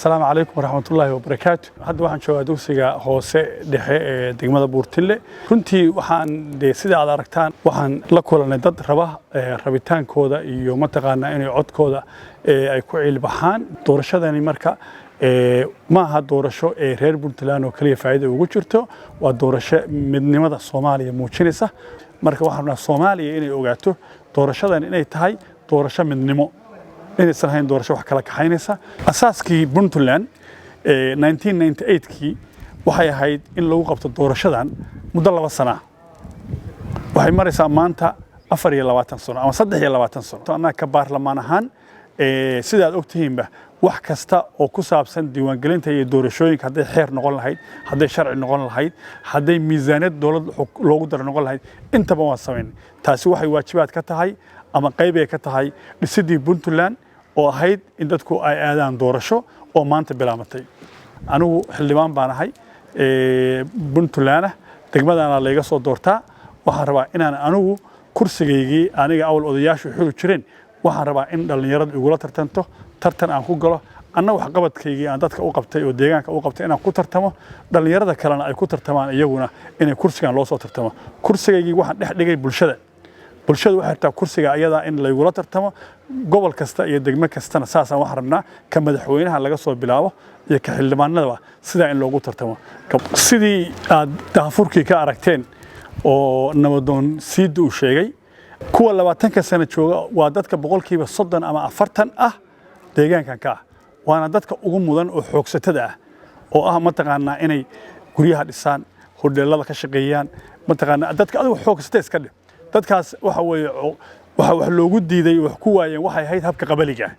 Asalaamu calaykum waraxmatullaahi wabarakaatu. Hadda waxaan joogaa dugsiga hoose dhexe ee degmada Buurtille. Runtii waxaan dee, sida aad aragtaan, waxaan la kulanay dad raba rabitaankooda iyo mataqaanaa inay codkooda ay ku ciilbaxaan doorashadani. Marka ma aha doorasho ee reer Puntland oo kaliya faa'iida ugu jirto, waa doorasho midnimada Soomaaliya muujinaysa. Marka waxaan rabnaa Soomaaliya inay ogaato doorashadan inay tahay doorasho midnimo, inaysan ahayn doorasho wax kala kaxaynaysa. Asaaskii Puntland 1998kii waxay ahayd in lagu qabto doorashadan muddo 2 sana. Waxay maraysaa maanta 24 sano ama 23 sano. Annaga ka baarlamaan ahaan, sida aad ogtihiinba, wax kasta oo ku saabsan diiwaangelinta iyo doorashooyinka, hadday xeer noqon lahayd, hadday sharci noqon lahayd, hadday miisaaniyad dowlad loogu daro noqon lahayd, intaba waan samaynay. Taasi waxay waajibaad ka tahay ama qayb ay ka tahay dhisidii Puntland oo ahayd in dadku ay aadaan doorasho oo maanta bilaabatay. Anigu xildhibaan baan ahay Puntland, degmadana layga soo doortaa. Waxaan rabaa inaan anigu kursigaygii aniga awal odayaashu xuli jireen, waxaan rabaa in dhallinyaradu igula tartanto, tartan aan ku galo, anna waxqabadkaygii aan dadka u qabtay oo deegaanka u qabtay inaan ku tartamo, dhallinyarada kalena ay ku tartamaan iyaguna inay kursigan loo soo tartamo. Kursigaygii waxaan dhex dhigay bulshada. Bulshadu waxay rabtaa kursiga ayadaa in laygula tartamo. Gobol kasta iyo degmo kastana saasaan waxaan rabnaa, ka madaxweynaha laga soo bilaabo iyo ka xildhibaanadaba, sidaa in loogu tartamo. Sidii aad daahfurkii ka aragteen oo nabadoon Siida uu sheegay, kuwa 20-ka sano jooga waa dadka 30% ama 40 ah deegaankan ka ah, waana dadka ugu mudan oo xoogsatada ah oo ah mataqaanaa inay guryaha dhisaan, hodheelada ka shaqeeyaan, mataqaanaa dadka adigu xoogsata iska dhig. Dadkaas waxa weeye waxa wax loogu diiday, wax ku waayeen, waxay ahayd habka qabaliga ah.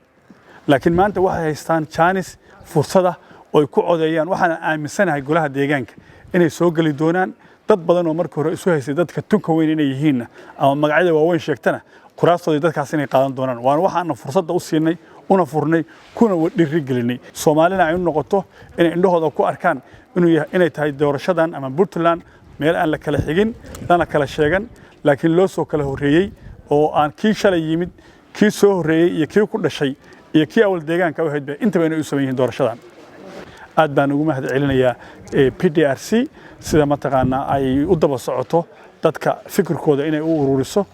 Laakiin maanta waxay haystaan jaanis, fursada oo ay ku codeeyaan. Waxaana aaminsanahay golaha deegaanka inay soo geli doonaan dad badan oo markii hore isu haystay dadka tunka weyn inay yihiinna ama magacyada waaweyn sheegtana, kuraastoodii dadkaas inay qaadan doonaan. Waana waxaana fursadda u siinay, una furnay, kuna dhiirigelinay. Soomaalina ay u noqoto inay indhahooda ku arkaan inay tahay doorashadan ama Puntland meel aan la kala xigin, lana kala sheegan, laakiin loo soo kala horreeyey oo aan kii shalay yimid, kii soo horreeyey iyo kii ku dhashay iyo kii awal deegaanka u ahaydba, intaba inay u saman yihiin doorashadan. Aad baan ugu mahad celinayaa PDRC sida mataqaanaa ay u daba socoto dadka fikirkooda inay u ururiso.